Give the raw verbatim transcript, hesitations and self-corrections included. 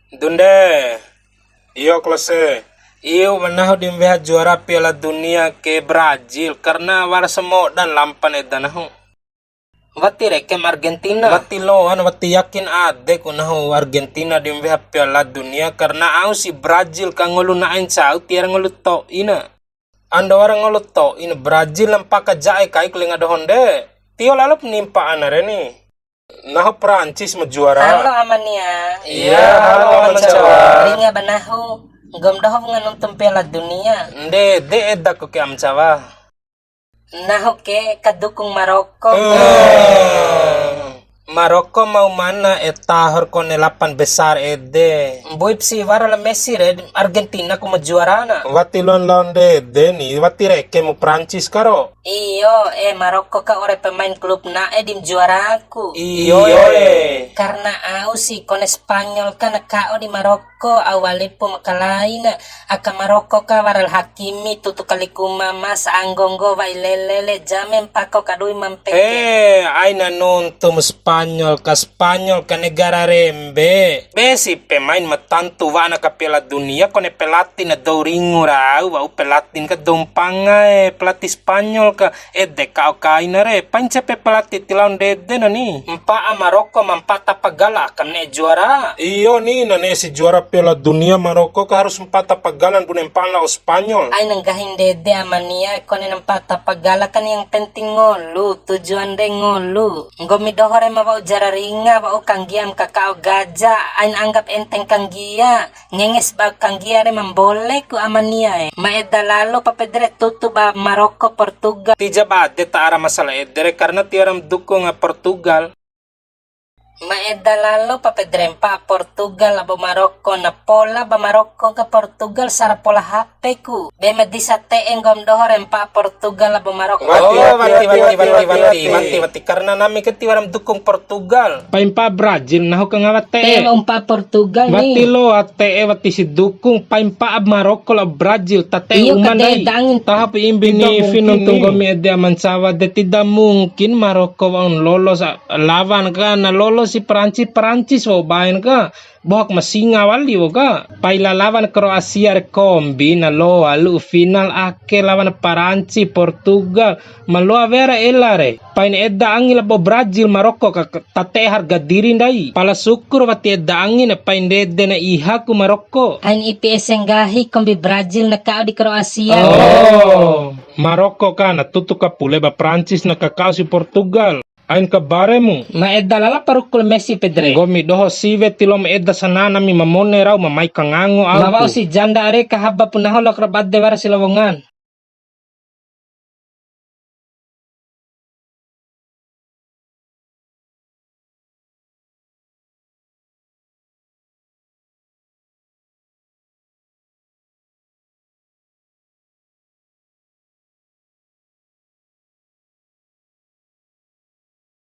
Dunde. Iyo, Klose. Iyo, ma nahu di ma weha juara Piala Dunia ke Brazil, karena wara samodan lampan eda nahu. Wati rekem Argentina. Wati loan, wati yakin adeku nahu Argentina di ma weha Piala Dunia, karena au si Brazil ka ngolu na'e ncau tiwara ngolu to'ina. Ando wara ngolu to'ina Brazil na mpaka ja'e kaiku lenga dohon de. Tio lalop nimpa ana re ni. Nahu Prancis ma juara. Halo Amania. Iya, halo Amancawa. Ringa ba nahu. Nggom doho wunga nuntu Piala Dunia. Ndede edaku ke Amancawa. Nahu ke kadukung Maroko. Eh. Maroko mau mana e tahor kone lapan besar ede. Mbuip si wara la Messi re, Argentina ku ma juarana. Wati loan lawan ndede ni, wati reke mu Prancis karo. Iyo, eh, Maroko ka ore pemain klub na'e di ma juaraku. Iyo, eh. Karena au si kone Spanyol ka na ka'o di Maroko. Ko au walipu makalaina, aka Maroko ka wara la Hakimi, tutu kali kuma ma, sa'anggo-nggo, wai lele le, jame mpako kadui mampeke. Eh, aina nuntum Spanyol ka, Spanyol ka negara rembe. Be si pemain ma tantu wa'ana ka Piala Dunia, kone pelatih na dou ringu rau, wa'u pelatih ka dou mpanga e, pelatih Spanyol ka. Ede ka'o kaina re, pain cepe pelatih ti lao ndede na ni. Mpa'a Maroko ma mpa'a tapa gala aka ne'e juara. Iyo ni, na ne'e si juara Piala Dunia Maroko ka harus mpa'a tapa gala bune mpa'a lao Spanyol. Aina nggahi ndede Amania, kone na mpa'a tapa gala kan yang penting ngolu, tujuan de ngolu. Nggomi doho re ma wa'u jara ringa, wa'u kanggia ma kaka'o gaja, ain anggap enteng kanggia. Ngenges ba kanggia re ma mbole ku Amania e. Ma eda lalo pa pede re tutu ba Maroko Portugal. Tija bade ta ara masalah ede re karena tiwara ma dukung Portugal. Ma eda lalo pa pede re mpa'a Portugal labo Maroko, na pola ba Maroko ka Portugal sara pola H P ku. Be ma disa te'e nggom doho re mpa'a Portugal labo Maroko. Wati, oh, wati, wati, wati, wati, wati, wati, wati, wati. Karena nami ke tiwara ma dukung Portugal. Pai mpa'a Brazil nahu ka ngawa te'e. Te'e mpa'a Portugal ni. Wati loa te'e wati si dukung, pai mpa'a Maroko lao Brazil, ta te'e. Iyo, uma ndai. Taho pu imbi ni finuntu nggomi ede Amancawa de, tidak mungkin Maroko wa'un lolos a-, lawan ka, na lolos si Perancis, Perancis wa'u baen ka. Bohak ma singa wali wa'u ka. Pai la lawan Kroasia re kombi na loa lu'u final ake lawan Perancis, Portugal. Ma loa wea ra ela re. Pain eda angi labo Brazil Maroko ka, ka, ta te'e harga diri ndai. Pala syukur wati eda angi na pain ndede na iha ku Maroko. Ain ipi ese nggahi kombi Brazil na ka'o di Kroasia. Oh, Maroko ka na tutu ka pule ba Prancis na kaka'o si Portugal. Ain kabare mu. Ma eda lalo pa ruku la Messi pede re. Nggomi doho siwe ti loa ma eda sanana mi ma mone rau ma mai kangango au. Ma wa'u si janda are ka haba pu nahu lao ra bade wara si lowongan.